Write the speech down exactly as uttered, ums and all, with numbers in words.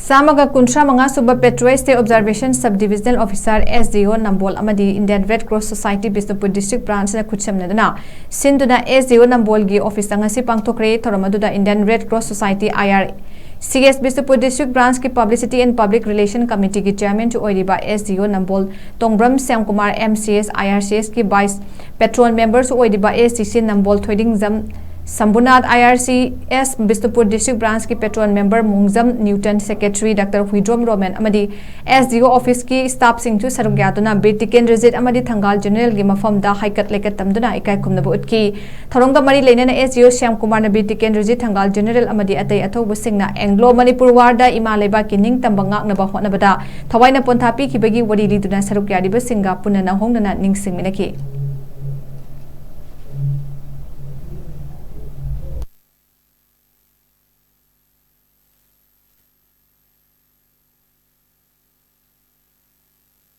ꯆꯥꯝꯃꯒ ꯀꯨꯟꯊ꯭ꯔꯥ ꯃꯉꯥ ꯁꯨꯕ Petro Estate Observation Sub Divisional Officer, S D O, ꯅꯝꯕꯣꯜ ꯑꯃꯗꯤ Indian Red Cross Society Bishnupur District Branchꯅ ꯈꯨꯠꯁꯝꯅꯗꯨꯅ ꯁꯤꯟꯗꯨꯅ S D O ꯅꯝꯕꯣꯜꯒꯤ officeꯇ ꯉꯁꯤ ꯄꯥꯡꯊꯣꯛꯈ꯭ꯔꯦ꯫ ꯊꯧꯔꯝ ꯑꯗꯨꯗ Indian Red Cross Society, I R C S, Bishnupur District Branchꯀꯤ Publicity and Public Relation Committeeꯒꯤ Chairmanꯁꯨ ꯑꯣꯏꯔꯤꯕ S D O Nambol Tongbram Shyamkumar, M C S, I R C Sꯀꯤ Vice Patron Memberꯁꯨ ꯑꯣꯏꯔꯤꯕ S D C Nambol Thoidingjam Shambhunath, I R C S Bishnupur District Branchꯀꯤ Patron Member Mongjam Newton, Secretary Doctor Huidrom Romen ꯑꯃꯗꯤ S D O officeꯀꯤ staffꯁꯤꯡꯁꯨ ꯁꯔꯨꯛ ꯌꯥꯗꯨꯅ ꯕꯤꯔ ꯇꯤꯀꯦꯟꯗ꯭ꯔꯖꯤꯠ ꯑꯃꯗꯤ ꯊꯪꯒꯥꯜ Generalꯒꯤ ꯃꯐꯝꯗ ꯍꯩꯀꯠ ꯂꯩꯀꯠ ꯇꯝꯗꯨꯅ ꯏꯀꯥꯏ ꯈꯨꯝꯅꯕ ꯎꯠꯈꯤ꯫ ꯊꯧꯔꯝꯒ ꯃꯔꯤ ꯂꯩꯅꯅ S D O ꯁ꯭ꯌꯥꯝꯀꯨꯃꯥꯔꯅ Bir Tikendrajit, ꯊꯪꯒꯥꯜ General ꯑꯃꯗꯤ ꯑꯇꯩ ꯑꯊꯧꯕꯁꯤꯡꯅ Anglo Manipur Warꯗ ꯏꯃꯥ ꯂꯩꯕꯥꯛꯀꯤ ꯅꯤꯡꯇꯝꯕ ꯉꯥꯛꯅꯕ ꯍꯣꯠꯅꯕꯗ ꯊꯋꯥꯏꯅ ꯄꯣꯟꯊꯥ ꯄꯤꯈꯤꯕꯒꯤ ꯋꯥꯔꯤ ꯂꯤꯗꯨꯅ ꯁꯔꯨꯛ ꯌꯥꯔꯤꯕꯁꯤꯡꯒ ꯄꯨꯟꯅ ꯅꯧꯍꯧꯅꯅ ꯅꯤꯡꯁꯤꯡꯃꯤꯟꯅꯈꯤ꯫